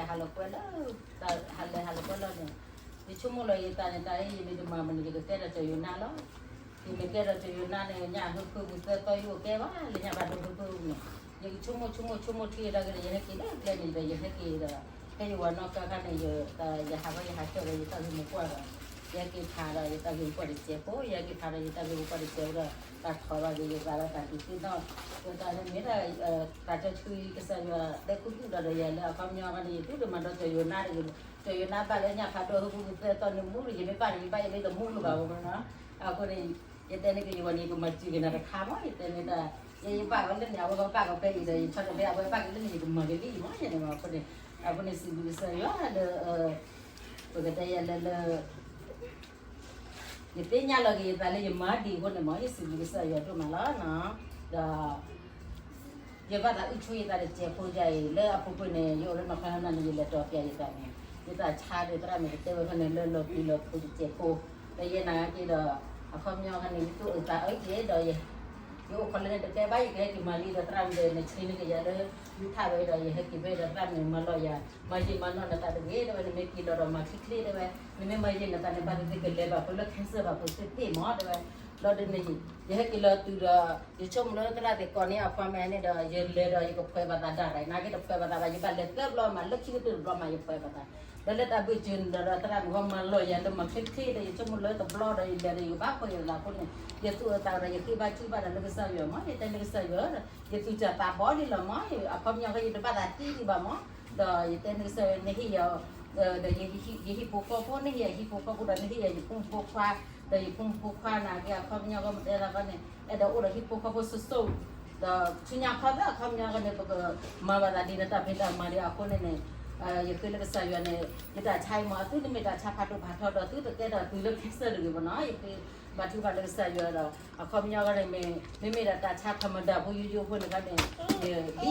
ဟးလီၤကွဲလၢ ဟးလၢဟးလီၤကွဲလီၤန့ၣ်, ယဆိကမိၣ်လီၤယသးန့ၣ် တၢ်အံၤယမ့ၢ်တမၤမနုၤ ယကကဲထီၣ်စီၤယိၤနါလီၤ. ယမ့ၢ်ကဲထီၣ်စီၤယိၤနါန့ၣ် ညၣ်ဟၢဖၢပူၤသၢသီယအိၣ်ကဲဘၣ် လၢညၣ်ဘၣ်ဒိဟၢဖၢပူၤန့ၣ်, ယကဆိကမိၣ်ဆိကမိၣ်ဆိကမိၣ်ထံယတၢ်ဂ့ၢ်ဒီး ယဟဲက့ၤလၢကျဲန့ၣ်ဒီး ယဟဲက့ၤဒီး ဖဲယဝၤနီၢ်ကါခါန့ၣ် ယဟးဂီၤယဟးကၠီၣ်ဒီးယတၢ်ဂ့ၢ်မိၢ်ပှၢ်ဒီး ယဟဲက့ၤဖးဒီးယတၢ်ဂ့ၢ်မိၢ်ပှၢ်တစဲးဖိ, ယဟဲက့ၤဖးဒီးယတၢ်ဂ့ၢ်မိၢ်ပှၢ်တစဲးဖိဒီး တၢ်ထီၣ်ဘၣ်က့ၤယသးဒီးတၢ်ဒုးသ့ၣ်နီၣ် ယသးန့ၣ်မ့ၢ်ဒၣ် တၢ်ကၠီဆူကစၢ်ယွၤတဲခူသူၣ်ဒီး ဒီးယၤလၢအခီပညီန့ၣ် ယတူၢ်တမၤဒီးစီၤယိၤနါတဂ့ၤ, စီၤယိၤနါဘၣ်လၢညၣ်ဖးဒိၣ်ဟၢဖၢပူၤသၢသီန့ၣ် မူဒီး ယမ့ၢ်ဘၣ်ဒီး ယဘၣ်ယမ့ၢ်တမူလၢၤဘၣ်ဝဲနီၤ. အဃိန့ၣ် ယတဲန့ၢ်က့ၤယဝၤန့ၣ် ယကမၤစၢၤက့ၤနၤတခါမး ယတဲန့ၢ်တၢ် ယဲယဘၣ်ဝဲလၢန့ၣ် အဝဲဘၣ်ကီဖဲအံၤဒီး ယဆီတလဲအဝဲဘၣ်က့ၤလၢန့ၣ် ယကမၤက့ၤလံမး ယဲန့ၣ်မး အဃိန့ၣ် အဃိန့ၣ်စံးဘျုးကစၢ်ယွၤလၢ ပကတဲယၤလၢလၢ ယသ့ၣ်ညါလီၤက့ၤယသးလၢယမၤဒ်အဃိန့ၣ်မး ယစံးဘျုးကစၢ်ယွၤဒိၣ်မးလီၤနီၤ. ဒီး ယဘၣ်သးအုၣ်ဆိယသးတစဲးဖိဒ်အံၤ လၢအပူၤကွံာ်န့ၣ် ယအိၣ်လၢနီၢ်ဖးလၢနၤန့ၣ် ယလဲၤတီၢ်ပျးယသးန့ၣ် ယတၢ်ဆါဒီးသရၣ်မုၣ်ကတဲဝဲဖဲန့ၣ် လၢလီၤပျံၤလီၤဖုးတစဲးဖိ ဒီးယဲနာ်က့ဒီး အခီပညီခါန့ၣ် ယသူၣ်အုးသးအုးက့ၤဒီး ယအိၣ်ခိးလၢန့ၣ်တကဲဘၣ် ယကဟဲက့ၤမၤလံဒီးသရၣ်မုၣ်ဒီး နဆှံန့ၢ်က့ၤယၤလၢ ယထးဝဲဒီး ယဟဲက့ၤဖဲဒီးသရၣ်မုၣ်မၤလီၤယၤ မၤယံာ်မၤနီၢ်နသးတဂ့ၤ တဲဝဲ နမ့ၢ်က့ၤလီၤဒီးမၤချ့ချ့ တဲဝဲ နမ့ၢ်မၤယံာ်နသးန့ၣ် ဘၣ်သ့ၣ်သ့ၣ်ကလဲၤဘၣ်ဖိလၢ cancer ဘၣ်ဖိသ့ၣ်သ့ၣ်မး တဲဝဲ လီၤဒ်န့ၣ် ယဟဲက့ၤလီၤတုၤဒီး ယဆိကမိၣ်လၢသရၣ်သ့ၣ်ကိးန့ၢ်အ appointment န့ၣ်ဒီး ယလဲၤဒီးယကဖှဲးဘၣ်သးဒၣ်ရၤ နာ်က့တဖှဲးဘၣ်သးဘၣ် ယဘၣ်လဲၤသၢဘျီမး လၢခံကတၢၢ်တဘျီမး ယဖှဲးဘၣ်သး ဒီးလၢတၢ်ဘုးစၢၤန့ၣ်ဒီး သရၣ်မုၣ်ဂီၢ်မၤလီၤယၤလၢမၤချ့ချ့ဒီး ယဆိကမိၣ်လၢတဘျီဒီး ယလဲၤဒီးယကဘၣ်ဖှဲးယသးအဃိန့ၣ် ယသူၣ်အုးသးအုးဒီး ယဃ့ဘါထုကဖၣ်ဒီးလၢကစၢ်ယွၤမး ယတဲန့ၢ်ကစၢ်ယွၤ ယသူၣ်စၢ်သးဘီဒံးလီၤမး အခီပညီဃီ ယတဘၣ်သးတံၢ်ဒံးဘၣ်မး ဒီးယတဲန့ၢ်ကစၢ်ယွၤ နဟ့ၣ်ယၤ ဒီးယဟံၣ်ဖိဃီဖိ နဟ့ၣ်ယၤဟံၣ်ဖိဃီဖိဒီး နဟ့ၣ်ယၤယဖိမုၣ်ဖိခွါ ဒီးယဖိမုၣ်ဖိခွါနာ်က့ အခီပညီဃီမတဲသးခီန့ၣ် အဲၣ်ဒိးအိၣ်ဒီးဟံၣ်ဖိဃီဖိစိၤစိၤ ဒီးဆူညါခီသၢအခီပညီဃီန့ၣ် ပကမၤဘၣ်သးဒ်န့ၣ် တၢ်ဖံးတၢ်မၤဒ်အဃိန့ၣ်န့ၣ် ယဃ့လၢကစၢ်ယွၤန့ၣ် ယတၢ်ဆါအံၤမး အသုတမ့ၢ်တၢ်ဆါဖးဒိၣ်ဖးထီဒီး သုတကဲထီၣ်တုၤလၢ cancer တဂ့ၤဘၣ်နီၤ ယဃ့ဘါထုကဖၣ်လၢကစၢ်ယွၤဒီး အခီပညီဃီန့ၣ် မ့မ့ၢ်ဒီးတၢ်ဆါဖးမတၤဖိယိယိဖိန့ၣ်ခါန့ၣ် ဒ်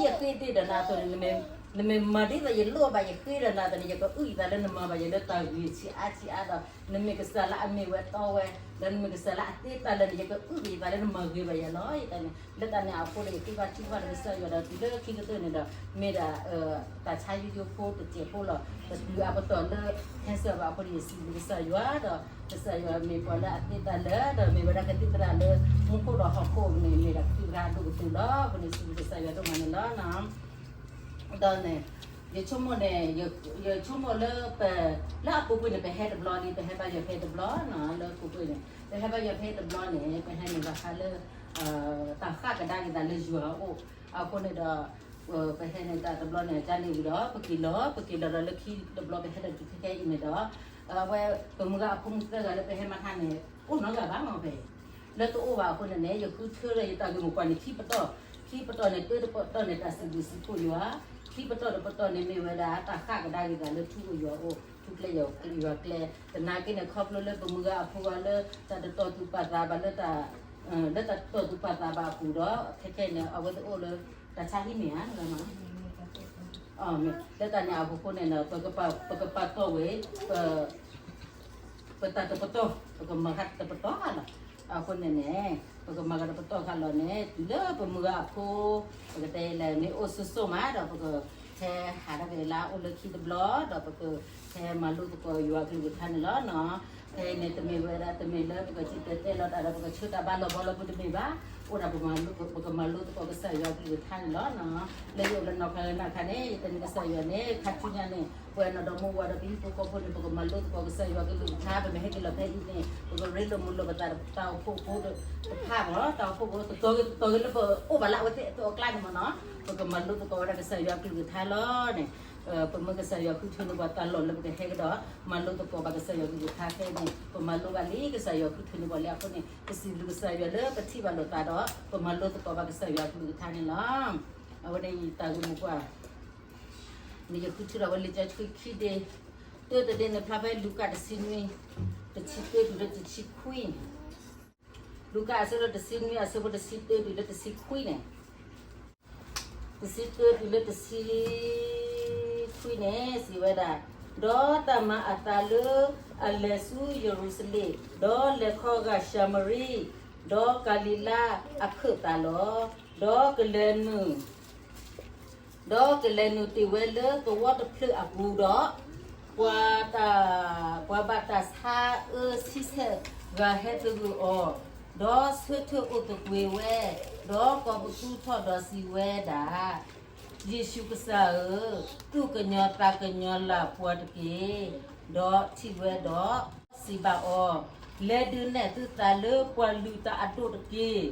ယဃ့တ့ၢ်ဒီးနၤအသိးန့ၣ် နမ့ၢ်မၤဒ်သိးယလိၣ်ဘၣ်ယဃ့ဒီးနၤအသိးန့ၣ် ယကအုၣ်ယသးလၢနမၤဘၣ်ယၤလၢတၢ်ဂ့ၤဆံးအါဆံးအါဒီး နမ့ၢ်ကစၢ်လၢအမ့ၢ်ဝဲတီဝဲ ဒီးနမ့ၢ်ကစၢ်လၢအသ့တၢ်လၢန့ၣ် ယကအုၣ်က့ၤယသးလၢနမၤဂ့ၤဘၣ်ယၤလီၤ ယသးန့ၣ် လၢတၢ်န့ၣ်အဃိဒီး ယဃ့ဘါထုကဖၣ်လၢကစၢ်ယွၤဒီး တုၤလၢခံကတၢၢ်န့ၣ်ဒီး မ့ၢ်ဒၣ် တၢ်ဆါယိယိဖိတစဲးဖိလီၤ တတုၤအပတီၢ်လၢ cancer ဘၣ်အဃိဒီး ယစံးဘျုးကစၢ်ယွၤဒီး ကစၢ်ယွၤမ့ၢ်ပှၤလၢအသ့တၢ်လၢ ဒီးမ့ၢ်ဝဲဒၣ်ကသံၣ်သရၣ်လၢ မူခိၣ်ဒီးဟီၣ်ခိၣ်န့ၣ် မ့ၢ်ဒၣ်ကသံၣ်သရၣ်အဒိၣ်ကတၢၢ်လီၤ အဃိန့ၣ် စံးဘျုးကစၢ်ယွၤဒိၣ်မးန့ၣ်လီၤ ဒီးန့ၣ် ယဆိကမိၣ်န့ၣ် ယဆိကမိၣ်လၢ လၢအပူၤကွံာ်န့ၣ် ပဟဲတဘျီလံ ပဟဲဘါယွၤဖဲတဘျီနီၤ လၢပူၤကွံာ်န့ၣ် ပဟဲဘါယွၤဖဲတဘျီန့ၣ် ပဟဲန့ၣ်ဘၣ်ဃးလၢ တၢ်ဃၣ်ကဒါက့ၤသးလၢယွၤအအိၣ် အဃိန့ၣ်ဒီး ပဟဲန့ၣ်တၢ်တဘျီန့ၣ် ကန့ၣ်ဝံၤဒီး ပက့ၤလီၤ ပက့ၤလီၤဒီးလၢခံတဘျီ ပဟဲဒီးတုၤခဲခဲအံၤန့ၣ်ဒီး အဝဲ ပမုၢ်ဂၤအဖိမုၣ်သၢဂၤလၢပဟဲမၤထါန့ၣ် အိၣ်နီတဂၤဘၣ်မ့ၢ်ဖဲ လၢတအိၣ်ဘၣ်အဃိန့ၣ်န့ၣ် ယဃုထၢဒီးယတၢ်ဂ့ၢ်မိၢ်ပှၢ်န့ၣ် ခံပတီၢ်, ခံပတီၢ်န့ၣ် တၢတပတီၢ်န့ၣ် တၢ်စံးဘျုးစံးဖှိၣ်ယွၤ, ခံပတီၢ်တပတီၢ်န့ၣ် မ့ၢ်ဝဲဒၣ်တၢ်ဃၣ်ကဒါက့ၤသးလၢထူကယွၤအိၣ် ထူကျဲယွၤကျဲ, သနာ်က့န့ၣ် ခီဖျိလၢပမုၢ်ဂၤအဖိဂၤလၢ တၢ်တတီၢ်သူၣ်ပာ်သးဘၣ်လၢ လၢတၢ်တတီၢ်သူၣ်ပာ်သးဘၣ်အပူၤဒီး ခဲခဲအံၤန့ၣ် အဝဲသ့ၣ်အိၣ်လၢ တၢ်ဆါဟံၣ်မ့ၢ်ဧါ လၢတၢ်န့ၣ်အဃိန့ၣ် ပကပာ်တီၢ်ဝဲ ပတၢ်တပတီၢ် ပကမၤဃာ်တပတီၢ်လီၤ. အဃိန့ၣ်န့ၣ် ပကမၤဃာ်တပတီၢ်ဃာ်လီၤန့ၣ် တုၤလၢပမုၢ်ဂၤအဖိ ပကတဲလဲၣ် မ့ၢ်အိၣ်ဆိဆိမးဒီး ပကဟဲဟးထီၣ်က့ၤလၢအအိၣ်လၢခံတဘျီ ဒီးပကဟဲမၤလိသကိးယွၤအကလုၢ်ကထါန့ၣ်လီၤနီၤ. ဖဲအံၤန့ၣ်တမ့ၢ်ဝဲဒၣ် တမ့ၢ်လၢပကစံၣ်တဲၤတဲလီၤတၢ်ဒီး ပကဆၢတၢ်ဘါလီၤဘီလီၤပူၤတမ့ၢ်ဘၣ်. အိၣ်ဒၣ်ပကမၤလိသကိးကစၢ်ယွၤအကလုၢ်ကထါန့ၣ်လီၤနီၤ. လၢယအိၣ်လၢနီၢ်ဖးလၢနၢ်ခါန့ၣ် ယတဲန့ၢ်ကစၢ်ယွၤန့ၣ် ခါဆူညါန့ၣ် ပှၤနီၢ်ဒီမါဝၤဒီးပဟံၣ်ဖိဃီဖိန့ၣ် ပကမၤလိသကိးကစၢ်ယွၤအကလုၢ်ကထါ ပမ့ၢ်ဟဲက့ၤလီၤဖဲအံၤန့ၣ် ပကရ့လိာ်မုာ်လိာ်ပသးတၢ်အိၣ်ဖှိၣ်ဖိတဖၣ်မး တၢ်အိၣ်ဖှိၣ်ဖိ တတီၤဂ့ၤတတီၤဂ့ၤလၢပအိၣ်ဘၣ်လၢအဝဲသ့ၣ်အသိးအကျါန့ၣ်မးနီၤ ပကမၤလိသကိးဝဲဒၣ်ကစၢ်ယွၤအကလုၢ်ကထါလီၤန့ၣ် ပမ့ၢ်ကစၢ်ယွၤဃုထၢန့ၢ်ပှၤတၢ်လီၢ်လၢပကဟဲကဒီး မၤလိသကိးဘၣ်ကစၢ်ယွၤကလုၢ်ကထါခဲအံၤန့ၣ် ပမၤလိဘၣ်လံ ကစၢ်ယွၤဃုထၢန့ၢ်ပှၤလံအဃိန့ၣ် ပစံးဘျုးကစၢ်ယွၤလၢပထံၣ်ဘၣ်လိာ်သးဒီး ပမၤလိသကိးဘၣ်ကစၢ်ယွၤကလုၢ်ကထါန့ၣ်လီၤ. အဝဲန့ၣ်တၢ်ဂ့ၢ်မိၢ်ပှၢ် န့ၣ်ယဃုထၢထီၣ်ဝဲလံာ်စီဆှံခံဒ့ တၢတဒ့န့ၣ်ဖျါဖဲလူၤကၣ်တဆံနွံ တဆံတၢတုၤလၢတဆံခွံန့ၣ် လူၤကၣ်အဆၢဒိၣ်တဆံနွံ အဆၢဖိတဆံတၢတုၤလၢတဆံခွံန့ၣ် တဆံတၢတုၤလၢတဆံခွံန့ၣ် စံးဝဲဒၣ်, ဒီးတၢ်မၤအသးလၢအလဲၤဆူယရူၤၡလ့ၣ်, ဒီးလဲၤခီဂာ်ၡၤမရံ, ဒီးကၤလံၤလါအခၢၣ်သးလီၤ. ဒီးကလဲၤနုာ် ဒီးကလဲၤနုာ်တ့ၢ်ဝဲလၢသဝီတဖျၢၣ်အပူၤဒီး, ပှၤတၢ်, ပှၤဘၣ်တၢ်ဆါအၢဆံဆဲၣ်ဂၤဟဲသဂၢၢ်အီၤ, ဒီးဆၢထၢၣ်အိၣ်သကွ့ၤဝဲ, ဒီးကိးပသူထီၣ်ဒီးစံးဝဲဒၣ်, ယ့ၣ်ၡူးကစၢ်ဧၢ, သူၣ်ကညီၤသးကညီၤလၢ်ပှၤတက့ၢ်. ဒီးထံၣ်ဝဲဒီးစံးဘၣ်အီၤ, လဲၤဒုးနဲၣ်သုသးလၢပှၤလုၢ်တၢ်အဒိၣ်တက့ၢ်.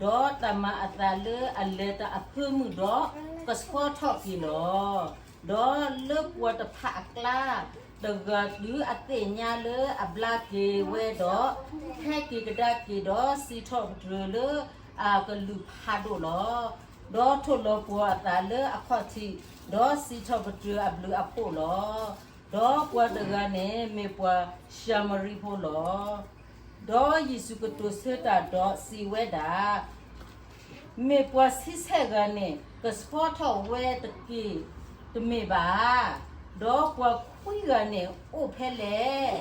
ဒီးတၢ်မၤအသးလၢအလဲၤတၢ်အဖၢမုၢ်ဒီး, ကဆှီထီၣ်က့ၤလီၤ. ဒီးလၢပှၤတဖၣ်အကျါ, တဂၤတုၤအသ့ၣ်ညါလၢအဘျါက့ၤဝဲဒီး, ဟဲက့ၤကဒါက့ၤဒီးစံးထီၣ်ပတြၢၤလၢအကလုၢ်ဖးဒိၣ်လီၤ. ဒီးထိၣ်လီၤပှီၤအသးလၢအခီၣ်ထံး, ဒီးစံးထီၣ်ပတြၢၤအဘျုးအဖှိၣ်လီၤ. ဒီးပှၤတဂၤန့ၣ်မ့ၢ်ပှၤၡၤမရံဖိလီၤ. ဒီးယ့ၣ်ၡူးကတိၤဆၢတၢ်ဒီးစံးဝဲဒၣ်, မ့ၢ်ပှၤဆံဆဲၣ်ဂၤန့ၣ် ကဆှီထီၣ်ဝဲတက့ၢ်, တမ့ၢ်ဘၣ်ဧါ. ဒီးပှၤခွံဂၤန့ၣ်အိၣ်ဖဲလဲၣ်.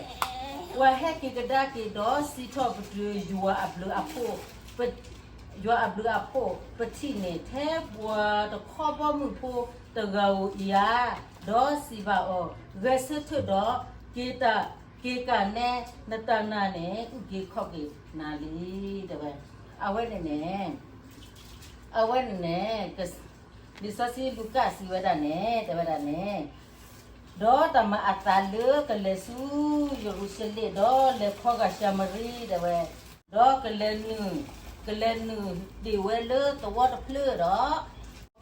ပှၤဟဲက့ၤကဒါက့ၤဒီးစံးထီၣ်ပတြၢၤယွၤအဘျုးအဖှိၣ်, ယွၤအဘျုးအဖှိၣ်ပထံၣ်န့ၣ် ထဲပှၤတခီဘီမုၢ်ဖိတဂၤဧိၤဧါ. ဒီးစံးဘၣ်အီၤ, ဂဲၤဆၢထၢၣ်ဒီး, က့ၤတၢ်က့ၤကၢ်နဲ နတၢ်နာ်န့ၣ် အုၣ်က့ၤခီၣ်က့ၤနၤလံ တဲဝဲ. အဝဲန့ၣ်န့ၣ်, အဝဲန့ၣ်န့ၣ်, လံာ်စီဆှံလူၤကၣ်စံးဝဲဒၣ်န့ၣ် တဲဝဲဒၣ်န့ၣ်, ဒီးတၢ်မၤအသးလၢကလဲၤဆူယရူၤၡလ့ၣ် ဒီးလဲၤခီဂာ်ၡၤမရံ တဲဝဲ, ဒီးကလဲၤနုာ်, ကလဲၤနုာ်တ့ၢ်ဝဲလၢသဝီတဖျၢၣ်ဒီး,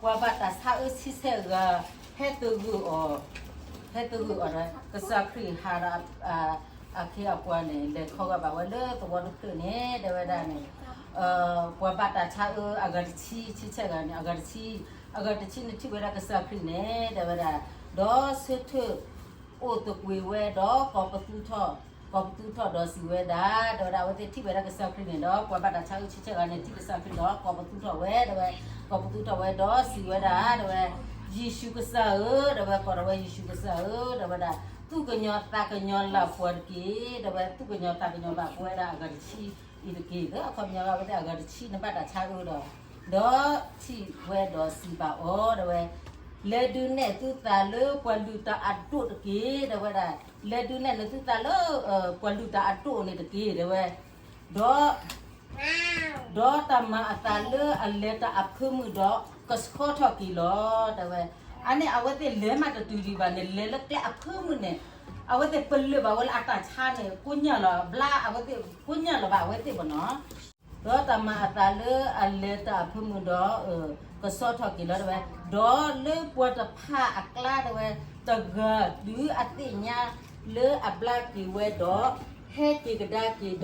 ပှၤဘၣ်တၢ်ဆါအၢဆံဆဲၣ်ဂၤ ဟဲသဂၢၢ်အီၤ, ဟဲသဂၢၢ်အီၤဒီး ကစၢ်ခရံာ်ဟးဒီး အခ့အပှၤန့ၣ် လဲၤခီဂာ်ဘၣ်ဝဲလၢသဝီတဖျၢၣ်န့ၣ် တဲဝဲဒၣ်န့ၣ်, ပှၤဘၣ်တၢ်ဆါအၢအဂၤတဆံ, ဆံဆဲၣ်ဂၤန့ၣ် အဂၤတဆံ, အဂၤတဆံန့ၣ်ထံၣ်ဝဲဒၣ်ကစၢ်ခရံာ်န့ၣ် တဲဝဲဒၣ်, ဒီးဆၢထၢၣ်အိၣ်သကွ့ၤဝဲဒီး ကိးပသူထီၣ်, ကိးပသူထီၣ်ဒီးစံးဝဲဒၣ်, တဲဝဲဒၣ် အဝဲသ့ၣ်ထံၣ်ဝဲဒၣ်ကစၢ်ခရံာ်န့ၣ်ဒီး ပှၤဘၣ်တၢ်ဆါအၢဆံဆဲၣ်ဂၤန့ၣ် ထံၣ်ကစၢ်ခရံာ်ဒီး ကိးပသူထီၣ်ဝဲ တဲဝဲ, ကိးပသူထီၣ်ဝဲဒီးစံးဝဲဒၣ် တဲဝဲ, ယ့ၣ်ၡူးကစၢ်ဧၢ တဲဝဲ, ကိးထီၣ်ဝဲယ့ၣ်ၡူးကစၢ်ဧၢ တဲဝဲဒၣ်, သူၣ်ကညီၤသးကညီၤလၢ်ပှၤတက့ၢ် တဲဝဲ, သူၣ်ကညီၤသးကညီၤလၢ်ပှၤဝဲဒၣ်အဂၤတဆံအံၤတက့ၢ်. အခီပညီအဝဲသ့ၣ်အဂၤတဆံန့ၣ်ဘၣ်တၢ်ဆါအၢဒီး, ဒီးထံၣ်ဝဲဒီးစံးဘၣ်အီၤ တဲဝဲ, လဲၤဒုးနဲၣ်သုသးလၢပှၤလုၢ်တၢ်အဒိၣ်တက့ၢ် တဲဝဲဒၣ်, လဲၤဒုးနဲၣ်နသုသးလၢ ပှၤလုၢ်တၢ်အဒိၣ်န့ၣ်တက့ၢ် တဲဝဲ, ဒီး ဒီးတၢ်မၤအသးလၢအလဲၤတၢ်အဖၢမုၢ်ဒီး ကဆှီထီၣ်က့ၤလီၤ တဲဝဲ. အန့ၣ်အဝဲသ့ၣ်လဲၤမးတတုၤဒံးဘၣ်န့ၣ် လဲၤလၢကျဲအဖၢမုၢ်န့ၣ်, အဝဲသ့ၣ်ပလၢၢ်ဘၣ်ဝဲလၢအတၢ်ဆါန့ၣ် ကိညၢ်လီၤဘျါအဝဲသ့ၣ်, ကိညၢ်လီၤဘၣ်အဝဲသ့ၣ်ဘၣ်နီၤ. ဒီးတၢ်မၤအသးလၢအလဲၤတၢ်အဖၢမုၢ်ဒီး ကဆှီထီၣ်က့ၤလီၤ တဲဝဲ, ဒီးလၢပှၤတဖၣ်အကျါ တဲဝဲ, တဂၤတုၤအသ့ၣ်ညါလၢအဘျါက့ၤဝဲဒီး ဟဲက့ၤကဒါက့ၤဒီး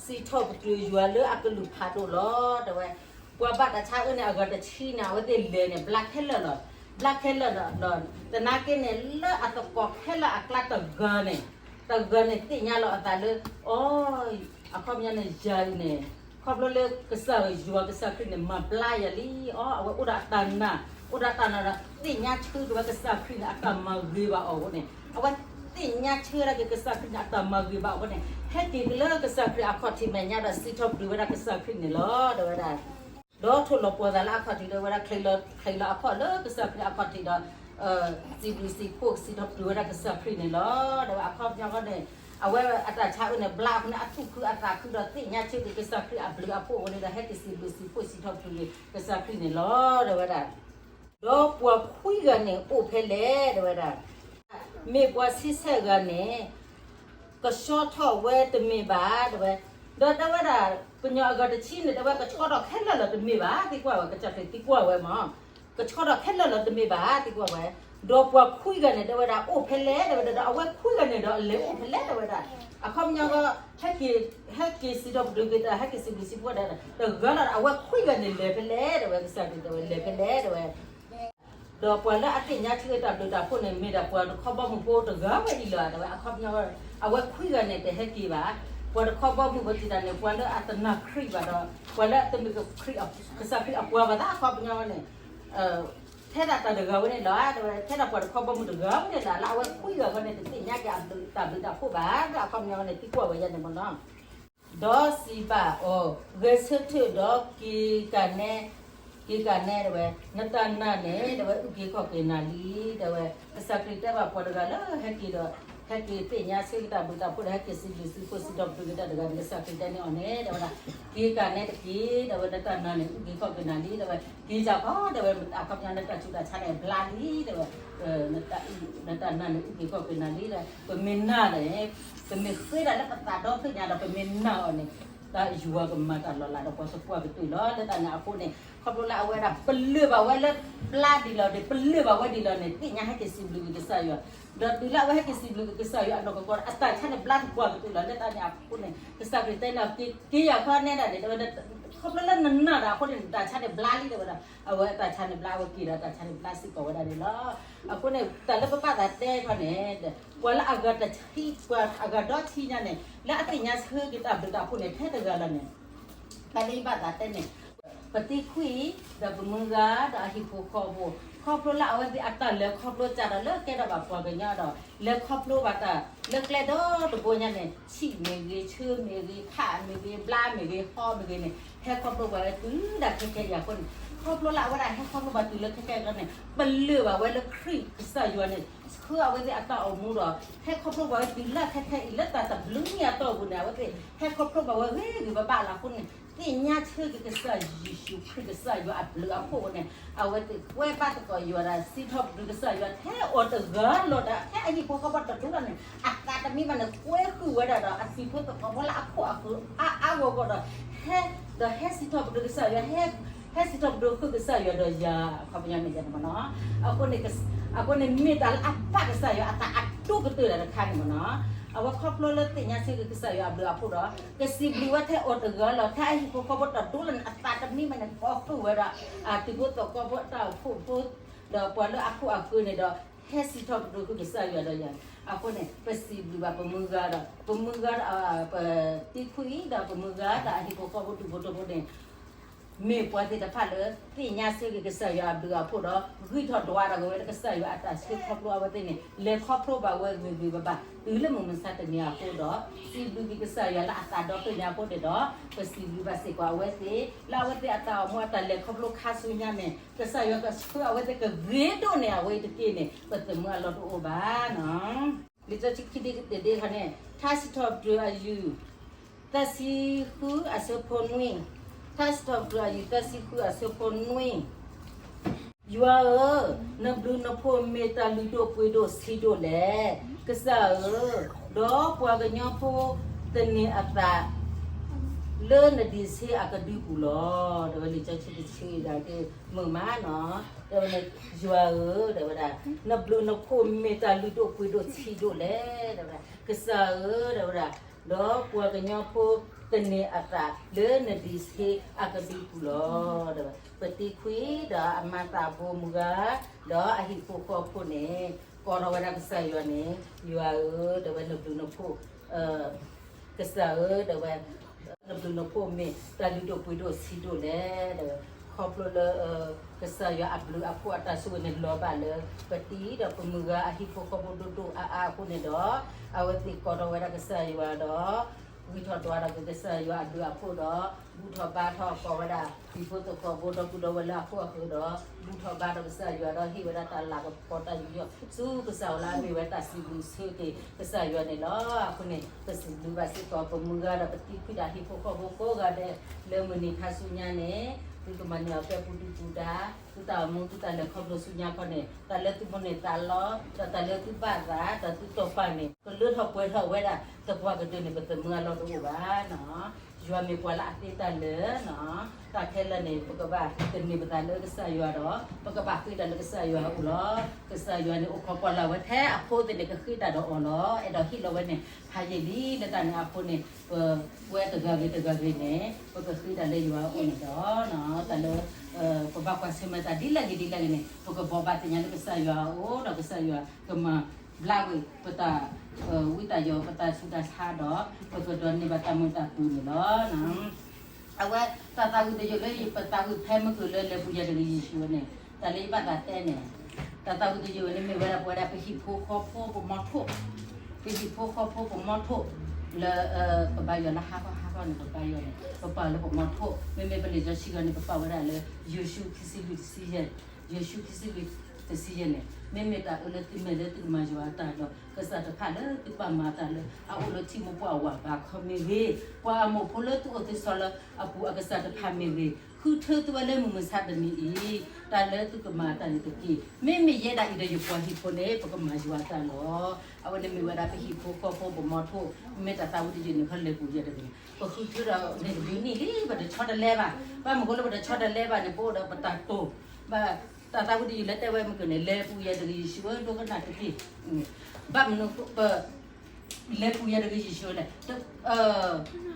စံးထီၣ်ပတြၢၤယွၤလၢအကလုၢ်ဖးဒိၣ်လီၤ တဲဝဲ. ပှၤဘၣ်တၢ်ဆါအၢန့ၣ် အဂၤတဆံန့ၣ် အဝဲသ့ၣ်လဲၤန့ၣ် ဘျါခဲလၢာ်လီၤ, ဘျါခဲလၢာ်လီၤ. သနာ်က့န့ၣ် လၢအသကိးခဲလၢာ်အကျါတဂၤန့ၣ်, တဂၤန့ၣ်သ့ၣ်ညါလီၤအသးလၢ အီ, အခီပညီန့ၣ် ယၤအံၤန့ၣ် ခီဖျိလၢကစၢ်ယွၤကစၢ်ခရံာ်န့ၣ် မၤဘျါယၤလံအီၤ, အဝဲအိၣ်ဒီးတၢ်နာ်, အိၣ်ဒီးတၢ်နာ်ဒီး သ့ၣ်ညါဆၢက့ၤဝဲကစၢ်ခရံာ်န့ၣ် အတၢ်မၤဂ့ၤဘၣ်အီၤအဃိန့ၣ်, အဝဲသ့ၣ်ညါဆၢဒၣ်က့ၤကစၢ်ခရံာ်န့ၣ် အတၢ်မၤဂ့ၤဘၣ်အဃိန့ၣ် ဟဲက့ၤက့ၤလၢကစၢ်ခရံာ်အခီၣ်ထံးမဲာ်ညါဒီး စံးထီၣ်ပတြၢၤဝဲဒၣ်ကစၢ်ခရံာ်န့ၣ်လီၤ တဲဝဲဒၣ်. ဒီးထိၣ်လီၤပှီၢ်သးလၢအခီၣ်ထံးဒီးဝဲဒၣ် ချံးလီၤအခီၣ်လၢကစၢ်ခရံာ်အခီၣ်ထံးဒီး စံးဘျုးစံးဖှိၣ် စံးထီၣ်ပတြၢၤဝဲဒၣ်ကစၢ်ခရံာ်န့ၣ်လီၤ တဲဝဲ. အခီပညီန့ၣ် အဝဲအတၢ်ဆါအၢန့ၣ် ဘျါအဃိန့ၣ် အသူၣ်ခုအသးခုဒီး သ့ၣ်ညါဆၢက့ၤကစၢ်ခရံာ်အဘျုးအဖှိၣ်အဃိန့ၣ်ဒီး ဟဲက့ၤစံးဘျုးစံးဖှိၣ် စံးထီၣ်ပတြၢၤက့ၤကစၢ်ခရံာ်န့ၣ်လီၤ တဲဝဲဒၣ်. ဒီးပှၤခွံဂၤန့ၣ်အိၣ်ဖဲလဲၣ် တဲဝဲဒၣ်. မ့ၢ်ပှၤဆံဆဲၣ်ဂၤန့ၣ် ကဆှီထီၣ်ဝဲတမ့ၢ်ဘၣ် တဲဝဲ. ဒီးတဲဝဲဒၣ် ပညီအဂၤတဆံန့ၣ် တဲဝဲကဆှီထီၣ်ခဲလၢာ်လီၤတမ့ၢ်ဘၣ် သံကွၢ်ဝဲ ကစၢ်ခရံာ်သံကွၢ်ဝဲမး ကဆှီထီၣ်ခဲလၢာ်လီၤတမ့ၢ်ဘၣ် သံကွၢ်ဝဲ. ဒီးပှၤခွံဂၤန့ၣ် တဲဝဲဒၣ် အိၣ်ဖဲလဲၣ် တဲဝဲဒၣ် ဒီးအဝဲခွံဂၤန့ၣ်ဒီး အလဲၤအိၣ်ဖဲလဲၣ် တဲဝဲဒၣ်. အခီပညီ ဟဲက့ၤစံးထီၣ်ပတြၢၤက့ၤတၢ် ဟဲက့ၤစံးဘျုးစံးဖှိၣ်တၢ် တဂၤလီၤ အဝဲခွံဂၤန့ၣ်လဲၤဖဲလဲၣ် တဲဝဲ ကစၢ်ခရံာ်တဲဝဲ လဲၤဖဲလဲၣ် တဲဝဲ. ဒီးပှၤလၢအသ့ၣ်ညါဆၢတၢ်ဘျုးတၢ်ဖှိၣ်န့ၣ် မ့ၢ်ဒၣ်ပှၤတခီဘီမုၢ်ဖိတဂၤဝဲအံၤလီၤ တဲဝဲ. အခီပညီ အဝဲခွံဂၤန့ၣ် တဟဲက့ၤဘၣ်. ပှၤတခီဘီမုၢ်ဖိစံးတၢ်န့ၣ် ပှၤလၢအတနာ်ခရံာ်ဘၣ်ဒီး ပှၤလၢအတမ့ၢ်ကစၢ်ခရံာ်အပှၤဘၣ်သး အခီပညီန့ၣ် ထဲဒၣ်တၢ်တဂၤဝဲန့ၣ်လီၤ တဲဝဲ. ထဲဒၣ်ပှၤတခီဘီမုၢ်တဂၤဝဲန့ၣ်လီၤ လၢအဝဲခွံဂၤဃီန့ၣ် တသ့ၣ်ညါက့ၤအဘျုးတၢ်ဘျုးတၢ်ဖှိၣ်ဘၣ် အခီပညီန့ၣ် သံကွၢ်ဝဲယၤန့ၣ်မးနီၤ. ဒီးစံးဘၣ်အီၤ, ဂဲၤဆၢထၢၣ်ဒီးက့ၤကၢ်နဲ က့ၤကန့ၣ် တဲဝဲ, နတၢ်နာ်န့ၣ် တဲဝဲ အုၣ်က့ၤခီၣ်က့ၤနၤလံ, တဲဝဲ, ကစၢ်ခရံာ်တဲဘၣ်ပှၤတဂၤလၢဟဲက့ၤဒီး ဟဲက့ၤသ့ၣ်ညါဆၢက့ၤတၢ်ဘျုးတၢ်ဖှိၣ်ဒီး ဟဲက့ၤစံးဘျုးစံးဖှိၣ်စံးထီၣ်ပတြၢၤက့ၤတၢ်တဂၤန့ၣ် ကစၢ်ခရံာ်တဲန့ၣ်အီၤန့ၣ် တဲဝဲဒၣ်, က့ၤကန့ၣ်တက့ၢ်, တဲဝဲ နတၢ်နာ်န့ၣ် အုၣ်က့ၤခီၣ်က့ၤနၤလံ, တဲဝဲ, က့ၤကခီ တဲဝဲ အခီပညီနတၢ်ဆူးတၢ်ဆါန့ၣ် ဘျါလံ, တဲဝဲ, နတၢ်နာ်န့ၣ် အုၣ်က့ၤခီၣ်က့ၤနၤလံ, ပမ့ၢ်နာ်န့ၣ် ပမ့ၢ်ဃ့ဒၣ်လၢပသးဒီဖျၢၣ်ညါဒီး ပမ့ၢ်နာ်အီၤန့ၣ် တၢ်ယွၤကမၤတၢ်လီၤလးဒီးပှၤသပှၢ်ကတၢၢ်လီၤ. လၢတၢ်န့ၣ်အဃိန့ၣ် ခီဖျိလၢအဝဲဒၣ် ပလၢၢ်ဘၣ်ဝဲလၢ ဘျါဒ်လီၤဒီး ပလၢၢ်ဘၣ်ဝဲဒ်လီၤန့ၣ် သ့ၣ်ညါဟဲက့ၤစံးဘျုးက့ၤကစၢ်ယွၤ, ဒီးတုၤလၢအဝဲဟဲက့ၤစံးဘျုးက့ၤကစၢ်ယွၤအနီၢ်ကစၢ်ဒီး အတၢ်ဆါန့ၣ်ဘျါသပှၢ်ကတၢၢ်လီၤ. လၢတၢ်န့ၣ်အဃိန့ၣ် ကစၢ်ခရံာ်တဲန့ၣ် က့ၤကခီ နဲဒၣ်န့ၣ် တဲဝဲဒၣ်, ခီဖျိလၢနနာ်ဒီးအဃိန့ၣ် နတၢ်ဆါန့ၣ်ဘျါလံ တဲဝဲဒၣ်, အဝဲအတၢ်ဆါန့ၣ်ဘျါ အဝဲက့ၤဒီးတၢ်ဆါန့ၣ်ဘျါစ့ၢ်ကီးဝဲဒၣ်န့ၣ်လီၤ. အဃိန့ၣ် တၢ်လၢပဘၣ်သးတဲခီန့ၣ် ပှၤလၢအဂၤတဆံ ပှၤအဂၤဒီဆံညါန့ၣ် လၢအသ့ၣ်ညါဆၢက့ၤတၢ်ဘျုးတၢ်ဖှိၣ်န့ၣ် ထဲတဂၤလီၤန့ၣ် တၢ်လၢယဘၣ်သးတဲန့ၣ် ပတံခွံ ဒီးပမုၢ်ဂၤ ဒီးအဟံၣ်ဖိဃီဖိ ခီဖျိလၢအဝဲသ့ၣ်အတၢ်လဲၤခီဖျိစးထီၣ်လၢကဲထီၣ်ဘၣ်ပှၤကညီဒီး လဲၤခီဖျိဘၣ်တၢ်လၢကျဲဒီတဘိညါန့ၣ် ဆံးမ့ၢ်ဂ့ၤ ဆၢမ့ၢ်ဂ့ၤ ခးမ့ၢ်ဂ့ၤ ဘျါမ့ၢ်ဂ့ၤ ဟီမ့ၢ်ဂ့ၤန့ၣ် ဟဲခီဖျိဘၣ်ဝဲတုၤဒၣ်ခဲခဲအံၤအဃိန့ၣ် ခီဖျိလၢအဝဲဒၣ်ဟဲခီဖျိဘၣ်တုၤလၢခဲခဲအံၤန့ၣ် ပလၢၢ်ဘၣ်ဝဲလၢခရံာ်ကစၢ်ယွၤန့ၣ် ဆှၢအဝဲသ့ၣ်အတၢ်အိၣ်မူဒီး ဟဲခီဖျိဘၣ်ဝဲတုၤလၢခဲခဲအံၤ လၢတၢ်တဘျုးနံၣ်အတီၢ်ပူၤန့ၣ် အဝဲသ့ၣ်ဟဲခီဖျိဘၣ်ဝဲဂ့ၤဂ့ၤဘၣ်ဘၣ်လီၤအဃိန့ၣ် သ့ၣ်ညါဆၢက့ၤကစၢ်ယ့ၣ်ၡူးခရံာ်ကစၢ်ယွၤအဘျုးအဖှိၣ်န့ၣ် အဝဲသ့ၣ်ကွဲဘၣ်သကိးယွၤဒီး စံးထီၣ်ပတြၢၤကစၢ်ယွၤထဲအီၤတဂၤလီၤဒီး ထဲအဟံၣ်ဖိဃီဖိတဒူၣ်လီၤန့ၣ် အသးတမံဘၣ်န့ၣ် ကွဲဃုာ်ဝဲဒၣ်ဒီး အဟံၣ်ဖိဃီဖိလၢအခိၣ်အဃၢၤအါအါဂီၢ်ဂီၢ်ဒီး ဟဲ ဒီးဟဲစံးထီၣ်ပတြၢၤကစၢ်ယွၤ ဟဲစံးထီၣ်ပတြၢၤဃုာ်ကစၢ်ယွၤဒီးယၤ အခီပညီန့ၣ်ယၤန့ၣ်မ့ၢ်နီၤ အဃိန့ၣ် အဃိန့ၣ်မ့ၢ်တၢ်လၢအဘၣ်ကစၢ်ယွၤအသးအဒိၣ်ကတၢၢ်တခါန့ၣ်မ့ၢ်နီၤ အဝဲခီဖျိလၢသ့ၣ်ညါဆၢက့ၤကစၢ်ယွၤအဘျုးအဖှိၣ်ဒီး ကစံးဘျုးဝဲထဲအီၤတဂၤလီၤ ထဲအဟံၣ်ဖိဃီဖိတဒူၣ်လီၤန့ၣ် အသးတမံဘၣ်န့ၣ် ကိးဃုာ်ဝဲဒီး အတံၤဖိသကိးဖိအတၢ်အိၣ်ဖှိၣ်ဖိ ဒီးပှၤလၢအခိၣ်အဃၢၤန့ၣ်ဒီး ဟဲစံးထီၣ်ပတြၢၤဃုာ်ကစၢ်ယွၤဒီးယၤ အဃိန့ၣ် ပစံးဘျုးဘၣ်ပမုၢ်ဂၤဒီး ပမုၢ်ဂၤဒီး ပတံခွံဒီးပမုၢ်ဂၤဒီးအဟံၣ်ဖိဃီဖိဒူၣ်ဖိထၢဖိန့ၣ် မ့ၢ်ပှၤသ့ၣ်တဖၣ်လၢ သ့ၣ်ညါဆၢက့ၤကစၢ်ယွၤအဘျုးအဖှိၣ်ဒီး ဂံၢ်ထီၣ်ဒွးတၢ်ကဝဲလၢကစၢ်ယွၤအတၢ်ဆှၢခီဖျိအဝဲသ့ၣ်န့ၣ် လဲၤခီဖျိဘၣ်ဝဲဂ့ၤဂ့ၤဘၣ်ဘၣ် တုၤလၢမုၢ်မဆါတနံၤအဃိဒီး စံးဘျုးက့ၤကစၢ်ယွၤလၢအသးဒီဖျၢၣ်ညါအဃိန့ၣ်ဒီး ပစံးဘျုးဘၣ်စ့ၢ်ကီးအဝဲသ့ၣ် လၢအဝဲသ့ၣ်အတၢ်အိၣ်မူအတၢ်လဲၤခီဖျိခါဆူညါန့ၣ် ကစၢ်ယွၤကဆှၢအဝဲသ့ၣ်ကဂ့ၤဒိၣ်န့ၢ်အဝဲအံၤတက့ၢ်န့ၣ် ပသးမုာ်အလီၢ်တအိၣ်ဘၣ်နီၤ လံာ်စီဆှံခံဒ့ဒ့ခီန့ၣ် ထါစံးထီၣ်ပတြၢၤအယုၢ် သၢဆံဃုအဆၢဖိနွံ, ထါစံးထီၣ်ပတြၢၤအယုၢ် သၢဆံဃုအဆၢဖိနွံ, ယွၤဧၢ, နဘျုးနဖှိၣ်မ့ၢ်တၢ်လုၢ်ဒိၣ်ပှ့ၤဒိၣ်ဆံးဒိၣ်လဲၣ်, ကစၢ်ဧၢ, ဒီးပှၤကညီဖိသန့ၤအသး လၢနဒံးဆှံအကဒုပူၤလီၤ. ဒီးဝဲလံာ်စီဆှံတဆၢအံၤဒၣ်က့ၤမုာ်မးနီၤ, ဒီးဝဲန့ၣ် ယွၤဧၢ, ဒီးဝဲဒၣ် နဘျုးနဖှိၣ်မ့ၢ်တၢ်လုၢ်ဒိၣ်ပှ့ၤဒိၣ်ဆံးဒိၣ်လဲၣ်, ဒီးဝဲဒၣ် ကစၢ်ဧၢ, ဒီးဝဲဒၣ် ဒီးပှၤကညီဖိသန့ၤအသးလၢနဒံးဆှံအကဒုပူၤလီၤ. ဒီးပတံခွံဒီးအမၤသးဖိမုၢ်ဂၤ, ဒီးအဟံၣ်ဖိဃီဖိန့ၣ် ကိးထီၣ်ဝဲဒၣ်ကစၢ်ယွၤန့ၣ်, ယွၤဧၢ, ဒီးဝဲနဘျုးနဖှိၣ် ကစၢ်ဧၢ, ဒီးဝဲ နဘျုးနဖှိၣ်မ့ၢ်တၢ်လုၢ်ဒိၣ်ပှ့ၤဒိၣ်ဆံးဒိၣ်လဲၣ်, ဒီးဝဲ ခီဖျိလၢ ကစၢ်ယွၤအဘျုးအဖှိၣ်အတၢ်ဆိၣ်ဂ့ၤန့ၣ်လီၤဘၣ်လၢ ပတံၤဒီးပမုၢ်ဂၤအဟံၣ်ဖိဃီဖိဒိၣ်ဒိၣ်အါအါအဃိန့ၣ်ဒီး အဝဲသ့ၣ်ကိးထီၣ်ဝဲဒၣ်ကစၢ်ယွၤဒီး ဂံၢ်ထီၣ်ဒွးထီၣ်က့ၤကစၢ်ယွၤအဘျုးအဖှိၣ်ဒီး ဘူၣ်ထီၣ်ဘါထီၣ်ကီးဝဲဒၣ် တံၤဖိသကိးဖိဒီပုၢ်ဒီဝဲၢ်လၢအခိၣ်အဃၢၤဒီး ဘူၣ်ထီၣ်ဘါထီၣ်ကစၢ်ယွၤဒီးဟ့ၣ်ဝဲဒၣ်တၢ်လၤကပီၤတၢ်ယူးယီၣ် ဆူကစၢ်အအိၣ်လၢအမ့ၢ်ဝဲတၢ်စံးဘျုးဆၢက့ၤကစၢ်ယွၤန့ၣ်လီၤ. အဃိန့ၣ် ပစံးဘျုးဘၣ်စ့ၢ်ကီးပမုၢ်ဂၤဒီးပတံခွံဒီးဟံၣ်ဖိဃီဖိကိးဂၤဒဲး လၢမုၢ်နံၤခါဆူညါန့ၣ် သုကမၤန့ၢ်အီၤဖဲပူၤဒုပူၤဒါ သုတၢ်အိၣ်မူသုတၢ်လဲၤခီဖျိဆူညါခီန့ၣ် တၢ်လၢသုမိၣ်န့ၢ်သးလီ ဒီးတၢ်လၢသုဘၣ်သး ဒီးသုတီၢ်ပာ်န့ၣ် ကလၢထီၣ်ပှဲၤထီၣ်ဝဲဒၣ်သပှၢ်ကတၢၢ်န့ၣ် ပသးမုာ်အလီၢ်တအိၣ်ဘၣ်နီၤ. ယွၤမ့ၢ်ပှၤလၢအသ့တၢ်လၢာ်နီၤ. တၢ်ခဲလၢာ်န့ၣ် ပကဘၣ်သန့ၤပသးလၢကစၢ်ယွၤဒီး ပကဘၣ်ဃ့တၢ်လၢကစၢ်ယွၤအအိၣ်လီၤ. ကစၢ်ယွၤန့ၣ်အိၣ်ခိးကွၢ်လၢ်ဝဲထဲအဖိသ့ၣ်န့ၣ် ကဃ့တၢ်ဒီးအီၤလီၤ. အဲၣ်ဒိးဟ့ၣ်လီၤဝဲန့ၣ် ဖးယံာ်လံ လၢတၢ်န့ၣ်အဃိန့ၣ် ပဝဲတဂၤဂ့ၤတဂၤဂ့ၤန့ၣ် ပကဃ့တၢ်လၢယွၤအအိၣ်န့ၣ်ဒီး တၢ်လၢ ပဘၣ်ကွၢ်ဆၢၣ်မဲာ်တၢ်ဒ်လဲၣ်ဂ့ၤဒ်လဲၣ်ဂ့ၤန့ၣ် ပကဘိးဘၣ်သ့ၣ်ညါလၢကစၢ်ယွၤအအိၣ်ဒီးကစၢ်ယွၤကမၤဘျါကွံာ်ပတၢ် ဝံတၢ်ယိး ပတၢ်ဆူးတၢ်ဆါဒီး ပကဒိးန့ၢ်ဘၣ်တၢ်မုာ်တၢ်ခုၣ်န့ၣ်လီၤ. အဝဲတၢ်သးဝံၣ်တယုၢ်လၢပသးဝံၣ်ဖဲမုၢ်ကၢၢ်လၢလဲၤပူၤယၤတဂ့ၤယံၤယံၤဝဲန့ၣ် တၢ်လၢယဘၣ်သးတဲန့ၣ် တၢ်သးဝံၣ်တယုၢ်ဝဲန့ၣ် မ့ၢ်ဝဲဒၣ်ပဝဲဒၣ်ပဟံၣ်ဖိဃီဖိပမီထိၣ်, ပဟံၣ်ဖိဃီဖိပမီထိၣ်, လၢ ပဘါယွၤလၢဟါခီဟါခီန့ၣ် ပဘါယွၤန့ၣ် ပပာ်လၢပမီထိၣ်, မ့မ့ၢ်ပလံာ်စီဆှံဂီၤန့ၣ် ပပာ်ဝဲဒၣ်လၢ ယိၤၡူခံဆံလွံၢ်တဆံယဲၢ်, ယိၤၡူခံဆံလွံၢ်တဆံယဲၢ်န့ၣ် မ့မ့ၢ်တၢ်အၢလၢသုမဲာ်လၢသုကမၤယွၤအတၢ်ဒီး ကစၢ်တဖၣ်လၢသုကဘၣ်မၤတၢ်လၢအအိၣ်လၢထံမိၢ်ပှၢ်အဝၤဘးခီမ့ၢ်ဂ့ၤ, ပှၤအမိၢ်ဖိလၢသုအိၣ်သုဆိးလၢအပူၤအကစၢ်တဖၣ်မ့ၢ်ဂ့ၤ, ဃုထၢသုဝဲလၢမုၢ်မဆါတနံၤအံၤ တၢ်လၢသုကမၤတၢ်န့ၣ်တက့ၢ်. မ့မ့ၢ်ယဲဒၣ်အံၤဒီးယပှၤဟံၣ်ဖိန့ၣ် ပကမၤယွၤအတၢ်လီၤ. အဝဲန့ၣ်မ့ၢ်ဝဲဒၣ်ပဟံၣ်ဖိဃီဖိပမီထိၣ်, မ့ၢ်တၢ်သးဝံတယုၢ်န့ၣ် ခီလဲၤပူၤယဲၢ်တဂ့ၤန့ၣ် ပဃုထၢဒီးန့ၣ်တဘျုးနံၣ်လံ ပတဆီတလဲဘၣ်. ဘၣ်မနုၤဃိလၢပတဆီတလဲဘၣ်န့ၣ် ပအိၣ်ဒီးပတၢ်တိာ်, ဘၣ်တၢ်သးဝံတယုၢ်လၢတဲဝဲမ့ၢ်ကန့ၣ် လဲၤပူၤယဲၢ်တဂ့ၤ ယ့ၣ်ၡူးဧၢ ဒိကနၣ်တက့ၢ်. ဘၣ်မနုၤပ လဲၤပူၤယဲၢ်တဂ့ၤ ယ့ၣ်ၡူးလဲၣ်.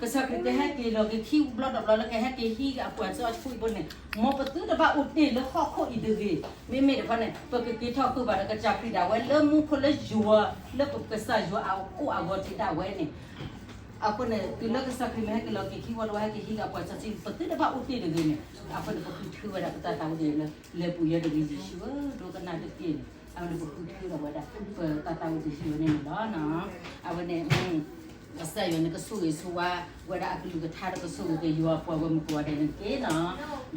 ကစၢ်ခရံာ်ကဟဲက့ၤလီၤက့ၤခံဘျီတဘျီလၢကဟဲက့ၤဟံးအပှၤစီဆှံအဃိန့ၣ်, မ်ပသုတဘၣ်အိၣ်တ့ၢ်လၢဟီၣ်ခိၣ်အံၤတဂ့ၤ. မ့မ့ၢ်တခီန့ၣ် ပကက့ၤထီၣ်ဃုာ်ဘၣ်ဒီးကစၢ်ခရံာ်ဒၣ်ဝဲလၢမူခိၣ်လၢယွၤ လၢပကစၢ်ယွၤအအိၣ်အဂီၢ်ထံးဒၣ်ဝဲန့ၣ် အဃိန့ၣ် တုၤလၢကစၢ်ခရံာ်မ့ၢ်ဟဲက့ၤလီၤက့ၤခံဘျီတဘျီ ဟဲက့ၤဟံးအပှၤစီဆှံ ပသုတဘၣ်အိၣ်တ့ၢ်တဂ့ၤန့ၣ်, အဃိန့ၣ် ပဃုထၢဝဲဒၣ်ပတၢ်သးဝံတယုၢ်လၢ လဲၤပူၤယဲၢ်တဂ့ၤ ယ့ၣ်ၡူးဧၢ ဒိကနၣ်တက့ၢ်န့ၣ် အဝဲန့ၣ်ပဃုထၢဒီးဝဲဒၣ် ပတၢ်သးဝံတယုၢ်ဝဲန့ၣ်န့ၣ်လီၤ. အဝဲန့ၣ် ကစၢ်ယွၤန့ၣ် ကဆိၣ်ဂ့ၤဆိၣ်ဝါဝဲဒၣ်အကလုၢ်ကထါဒီးကဆိၣ်ဂ့ၤက့ၤယွၤပှၤဂီၢ်မုၢ်ကိးဂၤဒဲးန့ၣ်တက့ၢ်နီ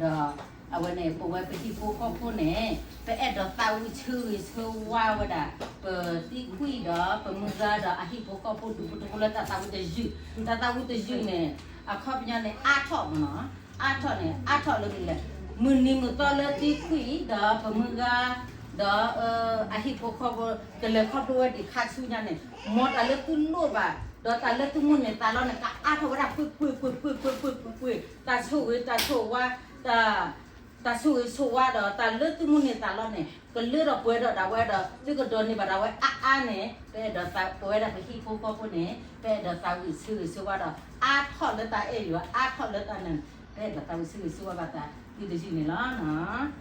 ၤ. ဒီးအဝဲန့ၣ် ပဝဲပဟံၣ်ဖိဃီဖိန့ၣ် ပအဲၣ်ဒိးသးဝံဆၢဂ့ၤဆၢဝါဝဲဒၣ် ပသံကွံာ်ဒီးပမုၢ်ဂၤဒီးအဟံၣ်ဖိဃီဖိဒူၣ်ဖိထၢဖိလၢတၢ်သးဝံတယုၢ်, တၢ်သးဝံတယုၢ်န့ၣ် အခီပညီန့ၣ် အါထီၣ်မ့ၢ်နီၤ, အါထီၣ်န့ၣ် အါထီၣ်လၢမနုၤလဲၣ်, မုၢ်နံၤမုၢ်သီလၢသံကွံာ်ဒီးပမုၢ်ဂၤ ဒီး အဟံၣ်ဖိဃီဖိ ကလဲၤခီဖျိဝဲဒံးခါဆူညါန့ၣ်, မ်တၢ်လၢသုလိၣ်ဘၣ် ဒီးတၢ်လၢသုမိၣ်န့ၢ်သးလီန့ၣ် ကအါထီၣ်ဝဲဒၣ်ပှ့ၤပှ့ၤပှ့ၤပှ့ၤပှ့ၤပှ့ၤပှ့ၤပှ့ၤ, တၢ်ဆိၣ်ဂ့ၤတၢ်ဆိၣ်ဝါ, တၢ်ဆိၣ်ဂ့ၤဆိၣ်ဝါဒီးတၢ်လၢသုမိၣ်န့ၢ်သးလီန့ၣ် ကလၢထီၣ်ပှဲၤထီၣ်ဒၣ်ဝဲဒီး သုကဒိးန့ၢ်ဘၣ်ဒၣ်ဝဲအါအါန့ၣ် ပအဲၣ်ဒိးသး ပဝဲဒၣ်ပဟံၣ်ဖိဃီဖိန့ၣ် ပအဲၣ်ဒိးသးဝံဆၢဂ့ၤဆၢဝါဒီး အါထီၣ်လၢတၢ်အဲၣ်ယွၤ အါထီၣ်လၢတၢ်နာ်န့ၣ် ပအဲၣ်ဒိးသးဝံဆၢဂ့ၤဆၢဝါဘၣ်သးသုတယုၢ်န့ၣ်လီၤ.